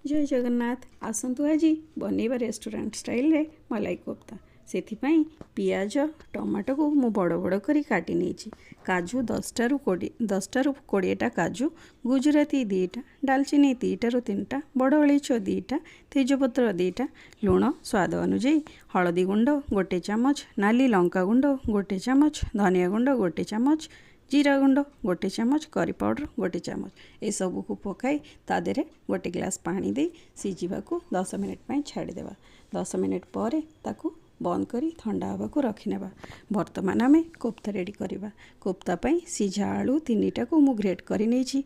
ଜୟ ଜଗନ୍ନାଥ। ଆସନ୍ତୁ, ଆଜି ବନେଇବା ରେଷ୍ଟୁରାଣ୍ଟ ଷ୍ଟାଇଲରେ ମଲାଇ କୋଫ୍ତା। ସେଥିପାଇଁ ପିଆଜ, ଟମାଟୋକୁ ମୁଁ ବଡ଼ ବଡ଼ କରି କାଟି ନେଇଛି। କାଜୁ 10ଟାରୁ 20ଟା କାଜୁ, ଗୁଜୁରାତି 2ଟା, ଡାଲଚିନି 2ଟାରୁ 3ଟା, ବଡ଼ ଅଳେଇଚ 2ଟା, ତେଜପତ୍ର 2ଟା, ଲୁଣ ସ୍ୱାଦ ଅନୁଯାୟୀ, ହଳଦୀ ଗୁଣ୍ଡ 1 ଚାମଚ, ନାଲି ଲଙ୍କା ଗୁଣ୍ଡ 1 ଚାମଚ, ଧନିଆ ଗୁଣ୍ଡ 1 ଚାମଚ, ଜିରା ଗୁଣ୍ଡ 1 ଚାମଚ, କରି ପାଉଡ଼ର 1 ଚାମଚ। ଏସବୁକୁ ପକାଇ ତା ଦେହରେ 1 ଗ୍ଲାସ୍ ପାଣି ଦେଇ ସିଝିବାକୁ 10 ମିନିଟ୍ ପାଇଁ ଛାଡ଼ିଦେବା। 10 ମିନିଟ୍ ପରେ ତାକୁ ବନ୍ଦ କରି ଥଣ୍ଡା ହେବାକୁ ରଖିନେବା। ବର୍ତ୍ତମାନ ଆମେ କୋଫ୍ତା ରେଡ଼ି କରିବା। କୋଫ୍ତା ପାଇଁ ସିଝା ଆଳୁ 3ଟାକୁ ମୁଁ ଗ୍ରେଟ୍ କରି ନେଇଛି।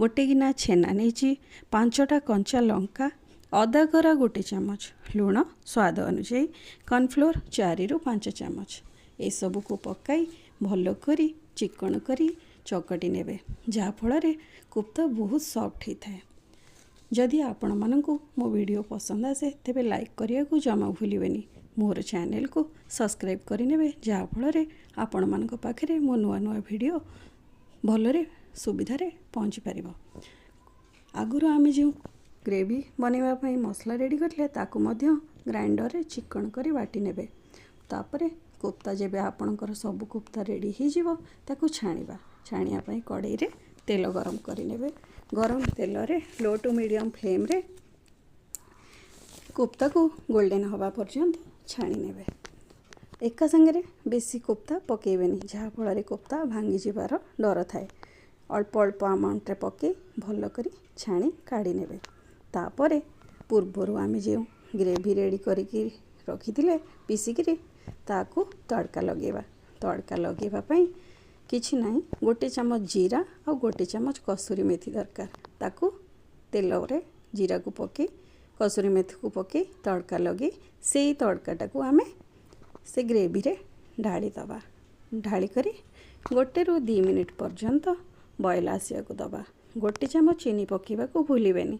1 ଗିନା ଛେନା ନେଇଛି, 5ଟା କଞ୍ଚା ଲଙ୍କା, ଅଦା କରା 1 ଚାମଚ, ଲୁଣ ସ୍ୱାଦ ଅନୁଯାୟୀ, କର୍ଣ୍ଣଫ୍ଲୋର୍ 4ରୁ 5 ଚାମଚ। ଏସବୁକୁ ପକାଇ ଭଲ କରି ଚିକଣ କରି ଚକଟି ନେବେ, ଯାହାଫଳରେ କୋଫ୍ତା ବହୁତ ସଫ୍ଟ ହେଇଥାଏ। ଯଦି ଆପଣମାନଙ୍କୁ ମୋ ଭିଡ଼ିଓ ପସନ୍ଦ ଆସେ, ତେବେ ଲାଇକ୍ କରିବାକୁ ଜମା ଭୁଲିବେନି। ମୋର ଚ୍ୟାନେଲକୁ ସବସ୍କ୍ରାଇବ୍ କରିନେବେ, ଯାହାଫଳରେ ଆପଣମାନଙ୍କ ପାଖରେ ମୋ ନୂଆ ନୂଆ ଭିଡ଼ିଓ ଭଲରେ ସୁବିଧାରେ ପହଞ୍ଚିପାରିବ। ଆଗରୁ ଆମେ ଯେଉଁ ଗ୍ରେଭି ବନେଇବା ପାଇଁ ମସଲା ରେଡ଼ି କରିଥିଲେ, ତାକୁ ମଧ୍ୟ ଗ୍ରାଇଣ୍ଡରରେ ଚିକଣ କରି ବାଟି ନେବେ। ତାପରେ କୋଫ୍ତା, ଯେବେ ଆପଣଙ୍କର ସବୁ କୋଫ୍ତା ରେଡ଼ି ହେଇଯିବ, ତାକୁ ଛାଣିବା। ଛାଣିବା ପାଇଁ କଡ଼େଇରେ ତେଲ ଗରମ କରିନେବେ। ଗରମ ତେଲରେ ଲୋ ଟୁ ମିଡ଼ିୟମ୍ ଫ୍ଲେମ୍ରେ କୋଫ୍ତାକୁ ଗୋଲ୍ଡେନ୍ ହେବା ପର୍ଯ୍ୟନ୍ତ ଛାଣି ନେବେ। ଏକା ସାଙ୍ଗରେ ବେଶୀ କୋଫ୍ତା ପକାଇବେନି, ଯାହାଫଳରେ କୋଫ୍ତା ଭାଙ୍ଗିଯିବାର ଡର ଥାଏ। ଅଳ୍ପ ଅଳ୍ପ ଆମାଉଣ୍ଟରେ ପକାଇ ଭଲ କରି ଛାଣି କାଢ଼ି ନେବେ। ତାପରେ ପୂର୍ବରୁ ଆମେ ଯେଉଁ ଗ୍ରେଭି ରେଡ଼ି କରିକି ରଖିଥିଲେ ପିସିକିରି, ତାକୁ ତଡ଼କା ଲଗାଇବା। ତଡ଼କା ଲଗାଇବା ପାଇଁ କିଛି ନାହିଁ, 1 ଚାମଚ ଜିରା ଆଉ 1 ଚାମଚ କସୁରୀ ମେଥି ଦରକାର। ତାକୁ ତେଲରେ ଜିରାକୁ ପକାଇ, କସୁରୀ ମେଥିକୁ ପକାଇ ତଡ଼କା ଲଗାଇ ସେଇ ତଡ଼କାଟାକୁ ଆମେ ସେ ଗ୍ରେଭିରେ ଢାଳିଦେବା। ଢାଳି କରି 1ରୁ 2 ମିନିଟ୍ ପର୍ଯ୍ୟନ୍ତ ବଏଲ୍ ଆସିବାକୁ ଦେବା। 1 ଚାମଚ ଚିନି ପକାଇବାକୁ ଭୁଲିବେନି।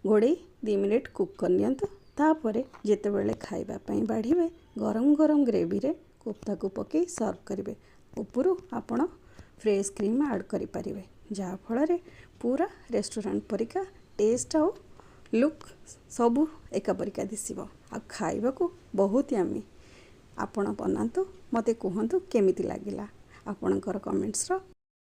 ଘୋଡ଼େଇ 2 ମିନିଟ୍ କୁକ୍ କରିନିଅନ୍ତୁ। ତାପରେ ଯେତେବେଳେ ଖାଇବା ପାଇଁ ବାଢ଼ିବେ, ଗରମ ଗରମ ଗ୍ରେଭିରେ କୋଫ୍ତାକୁ ପକାଇ ସର୍ଭ କରିବେ। ଉପରୁ ଆପଣ ଫ୍ରେଶ୍ କ୍ରିମ୍ ଆଡ଼୍ କରିପାରିବେ, ଯାହାଫଳରେ ପୁରା ରେଷ୍ଟୁରାଣ୍ଟ ପରିକା ଟେଷ୍ଟ ଆଉ ଲୁକ୍ ସବୁ ଏକା ପରିକା ଦିଶିବ ଆଉ ଖାଇବାକୁ ବହୁତ ୟମି। ଆପଣ ବନାନ୍ତୁ, ମୋତେ କୁହନ୍ତୁ କେମିତି ଲାଗିଲା। ଆପଣଙ୍କର କମେଣ୍ଟସର